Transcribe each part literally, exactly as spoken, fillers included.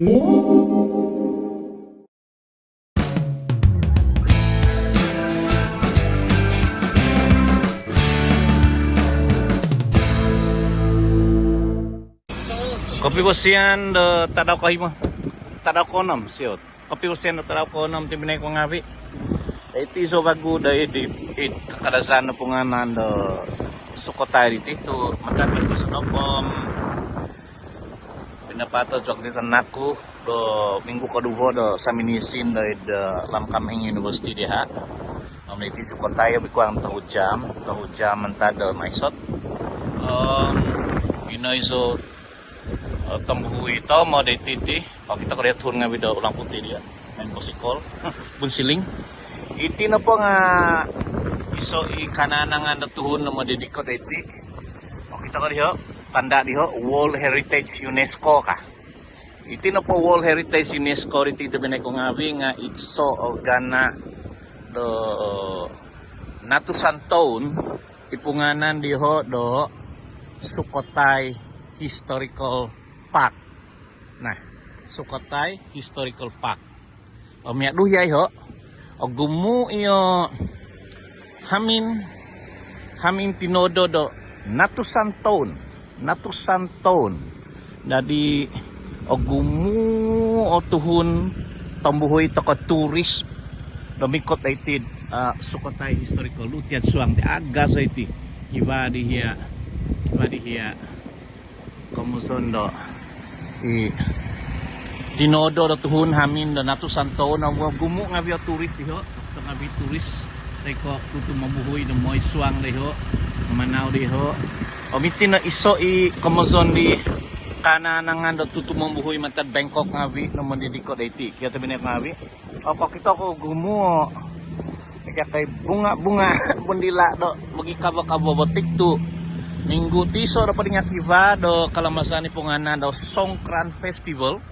Kopivosian do tadau kohimo, tadau koonom, siou. Kopivosian do tadau koonom tobpinai ku ngaavi'. Iti zou vagu do id, id kakadazan do pungaanan do Sukhothai diti tu' mantad minggu sodop om pinapaatod zou di tanak ku do minggu koduvo do saminisin do id Lamkam University diha'. Om iti Sukhothai lebih kurang tohu jam, tohu jam mantad do Mae Sot. Om ino iso tombuhui toomod iti, iti. Okito ko diho tuhun ngaavi' do ulang putih diho main bosikol, bunsiling. Iti nopo nga' iso i kaanangan do tuhun no modidikot do iti. Okito ko diho, tanda' diho World Heritage UNESCO ka. Iti nopo World Heritage UNESCO diti tobpinai ku ngaavi' nga' iso o gana' do natusan toun i pungaanan diho do Sukhothai Historical Park. Nah, Sukhothai Historical Park. Om miadu hia iho, ogumu' iyo hamin, hamin tinoodo do natusan toun, natusan toun. Dadi ogumu' o tuhun tombuhui toko turis do mikot do iti, Sukhothai Historical, do tiad suang di agas iti. Kivaa di hia, kivaa di hia komozon do i tinoodo do tuhun hamin do natusan toun. Ogumu' ngaavi' o turis diho, ngaavi' turis toi ko' tutumombuhui do moi suang diho, mamanau diho. Om iti no iso i komozon di kaanangan do tutumombuhui mantad Bangkok ngaavi' no modidikot do iti. Kio tobpinai ku ngaavi'. Okito ko ogumu' o miaga' kai bunga-bunga bundila' do mogikavo-kavo botik tu' minggu tiso do podinga' kivaa do kalamazan i pungaanan do Songkran Festival.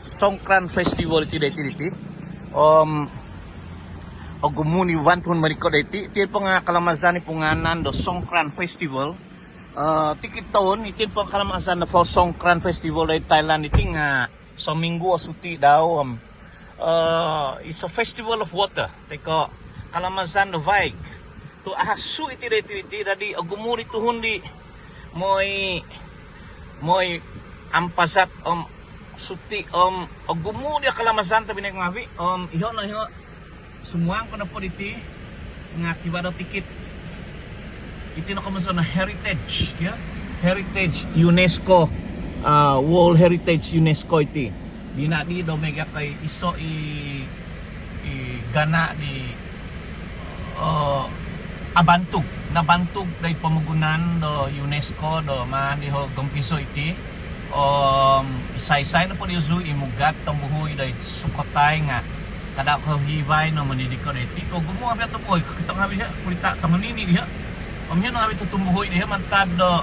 Songkran Festival iti do iti, iti. Om ogumu' ni wan tuhun modikot do iti. Iti nopo nga' kalamazan i pungaanan do Songkran Festival. Tikid toun iti nopo kalamazan do Songkran Festival do id Thailand iti nga' sominggu o suti dau. Om iso Festival of Water toi ko' kalamazan do vaig. Tu' ahasu' iti do iti, iti. Dadi ogumu' di tuhun di moi, moi ampazat om suti om ogumu' di o kalamazan tobpinai ku ngaavi'. Om iho no iho, sumuang ko nopo diti nga' kivaa do tikid. Iti no komozon no heritage, kio, heritage UNESCO, World Heritage UNESCO iti. Dino di do miaga' kai iso i, i gana' di abantug, nabantug do id pomogunan do UNESCO do maan diho gompizo iti. Om isai-isai nopo diozu i mugad tombuhui do id Sukhothai nga' kada' kohivai no modidikot do iti. Ogumu' ngaavi' o tombuhui, kokito ngaavi' diho, kulita' tongonini' diho. Om iho no ngaavi' tutumbuhui diho mantad do,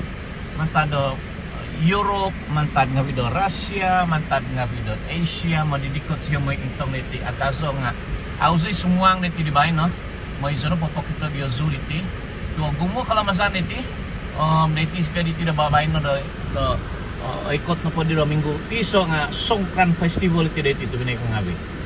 mantad do Europe, mantad ngaavi' do Russia, mantad ngaavi' do Asia, modidikot sio moi intong do iti agazo nga' au' zou sumuang do iti di baino. Moi zou no popokito diozu diti. Tu' ogumu' o kalamazan diti. Om do iti sipia diti do babaino do, do oikot nopo di do minggu tiso nga' Songkran Festival iti do iti tobpinai ku ngaavi'.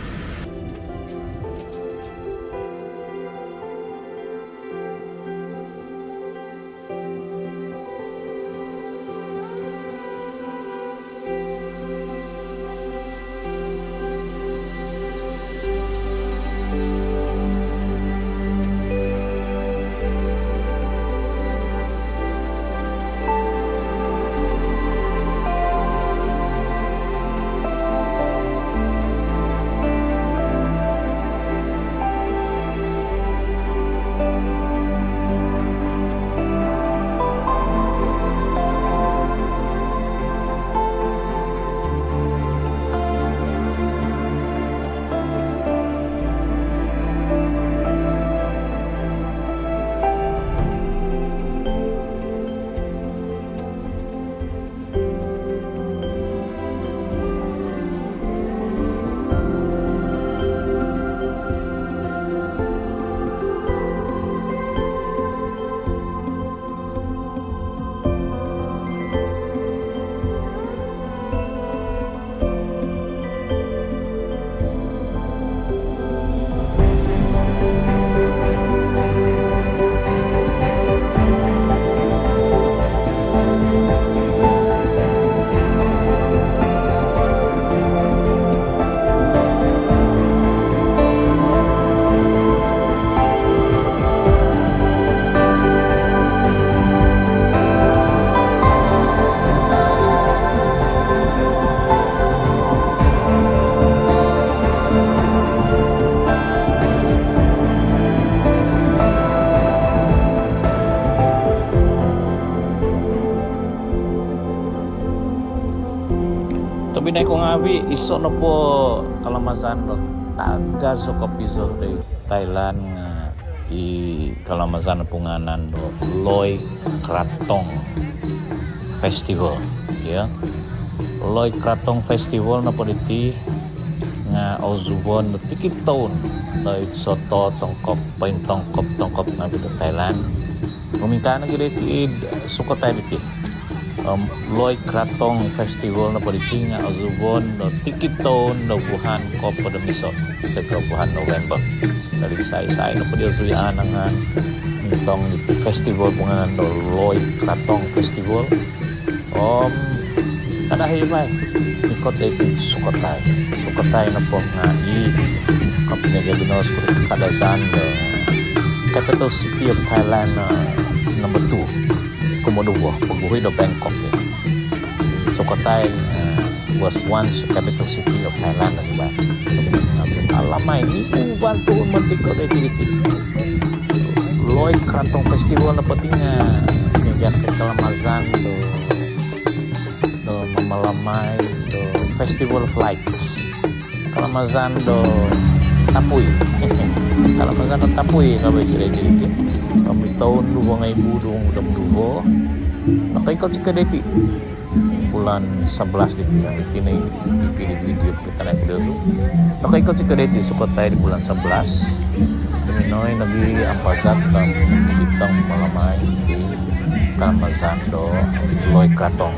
Binai ko ngaavi', iso' nopo kalamazan do tagazo kopizo doid Thailand nga' i kalamazan do pungaanan do Loy Krathong Festival. Iyo. Loy Krathong Festival nopo diti nga' ozubon do tikid toun doid soto tongkop, pointongkop-tongkop ngaavi' do Thailand. Pomintaan nogi' doiti id Sukhothai diti. Om Loy Krathong Festival nopo diti nga' ozubon do tikid toun do vuhan kohopod om iso', toi ko vuhan November. Jadi isai-isai nopo di ozuian nga' mintong di festival pungaanan do Loy Krathong Festival. Om kada' hivai, mikot doiti id Sukhothai. Sukhothai nopo nga' i kopinai gabinoos ku do Kadazan do capital city of Thailand, uh, number two. Kumoduvo, poguhui do Bangkok. Sukhothai, uh, was once the capital city of Thailand, adi bah. Alamai, i uban tuhun mantad ko doiti. Loy Krathong Festival nopo ti nga' miaga ko kalamazan do do mamalamai do Festival of Lights. Kalamazan do tapui. Kalamazan do tapui ka bo i kira-kira ti. Om id toun duvo ngoibu duvo nohopod om duvo, nokoikot zikoi doiti bulan sablas diti. Iti no i video. Nokoikot zikoi doiti Sukhothai di bulan sablas. Minongoi nogi ampazat om mamalamai di kalamazan do Loy Krathong.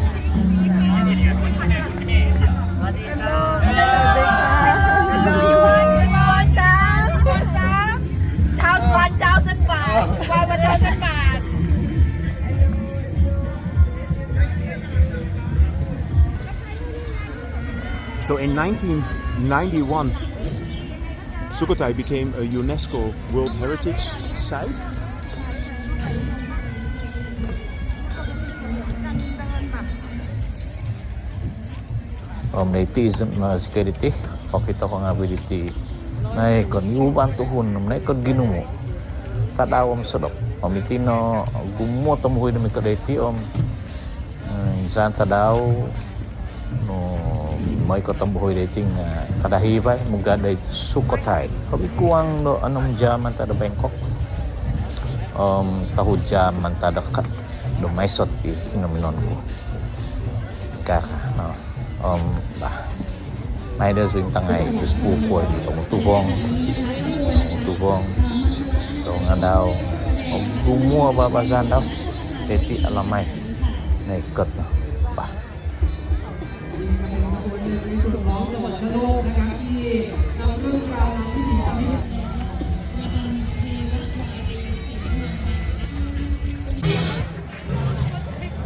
So in nineteen ninety-one, Sukhothai became a UNESCO World Heritage Site. Om doiti, zikoi diti, kokito ko ngaavi' diti. Noikot i uban tuhun, noikot ginumu. Tadau om sodop. Om iti no gumumu o tombuhui do mikot doiti om insan tadau no moi ko tombuhui doiti nga' kada' hivai, mugad doid Sukhothai. Hobi kuang do onom jam mantad do Bangkok om tohu jam mantad do ka do Mae Sot i kinominon ku. Ka ka no. Om bah, mai do suintangai ku spupu ku, tongotuvong, tongotuvong, tongangadau. Om gumumu o babazan dau. Doiti alamai. Noikot no bah.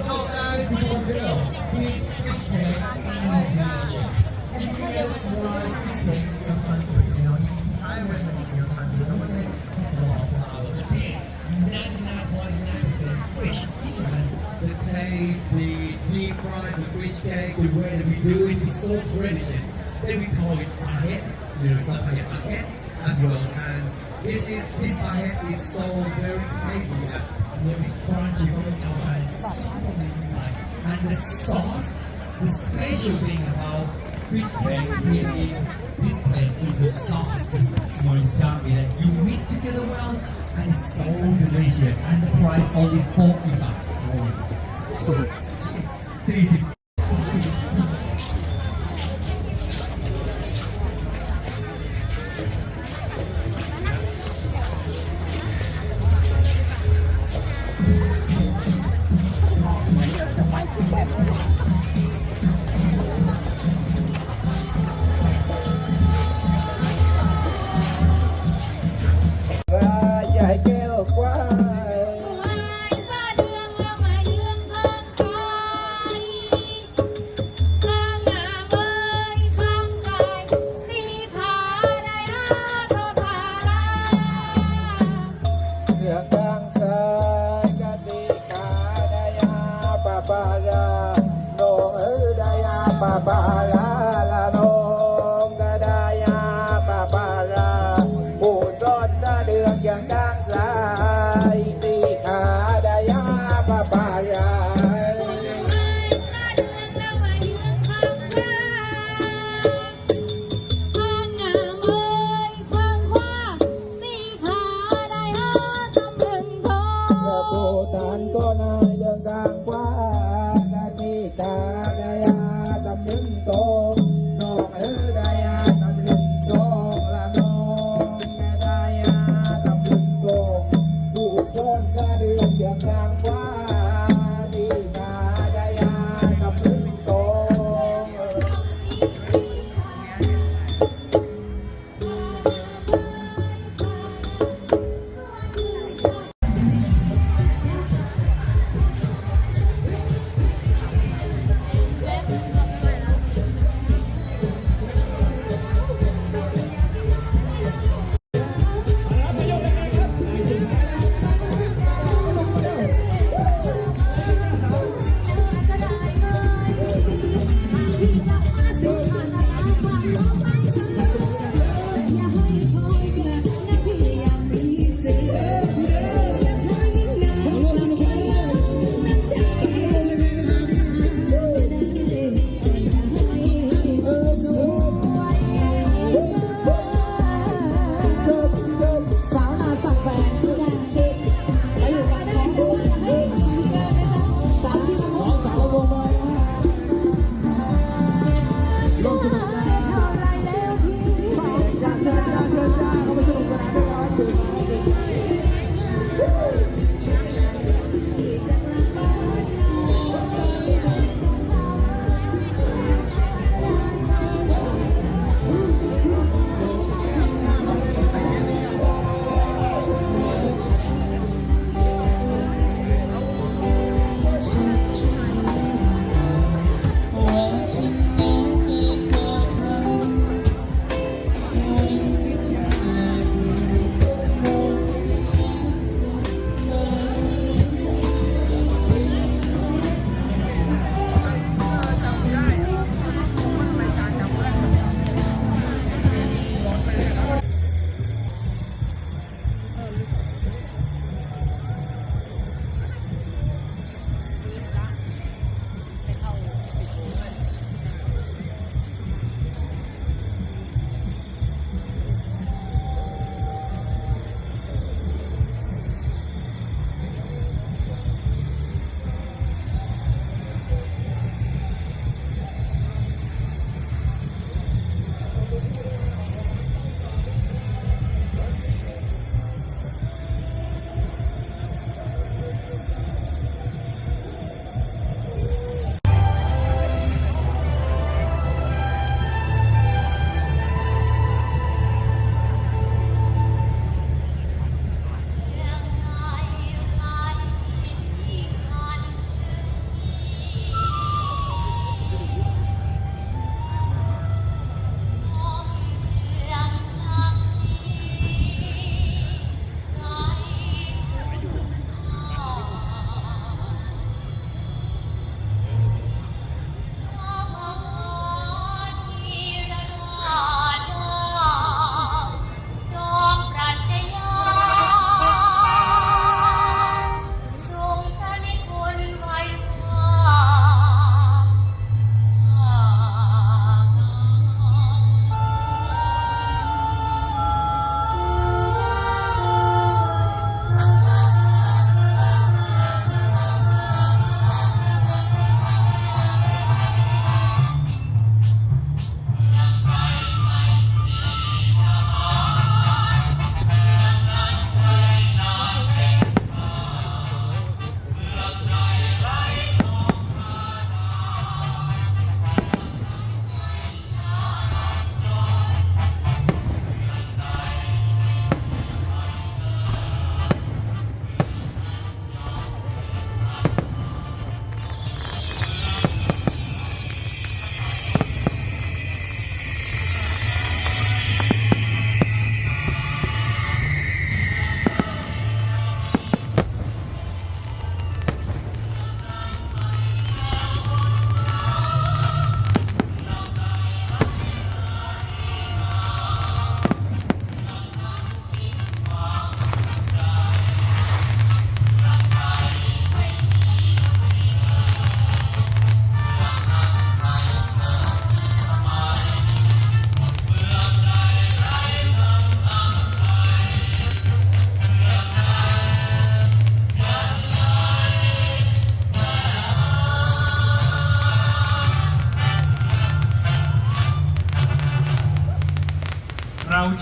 Don't know if you will, it's fish cake and it's delicious. If you ever try fish cake in your country, you know, in Thailand or in your country, don't say, "That's a lot of flour." It is ninety-nine point nine percent fish. Even the taste, the deep fry, the fish cake, the way that we do it, it's so tradition. Then we call it pahet, you know, it's like pahet, pahet as well. And this is, this pahet is so very tasty. Uh, you know, it's crunchy from the outside, it's soft on the inside. And the sauce, the special thing about fish cake here in this place is the sauce, is most yummy that you mix together well and it's so delicious. And the price only forty baht. Oh, so, so easy.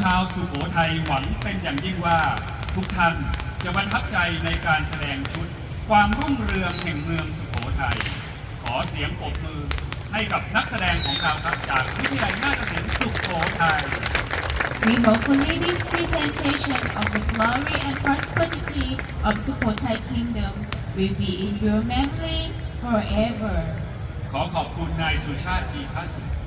ชาวสุโขทัยหวังเป็นอย่างยิ่งว่าทุกท่านจะประทับใจในการแสดงชุดความรุ่งเรืองแห่งเมืองสุโขทัย ขอเสียงปรบมือให้กับนักแสดงของเราครับ จากวิทยาลัยนาฏศิลป์สุโขทัย We hopefully this presentation of the glory and prosperity of Sukhothai Kingdom will be in your memory forever. ขอขอบคุณนายสุชาติ ทีฆสุนท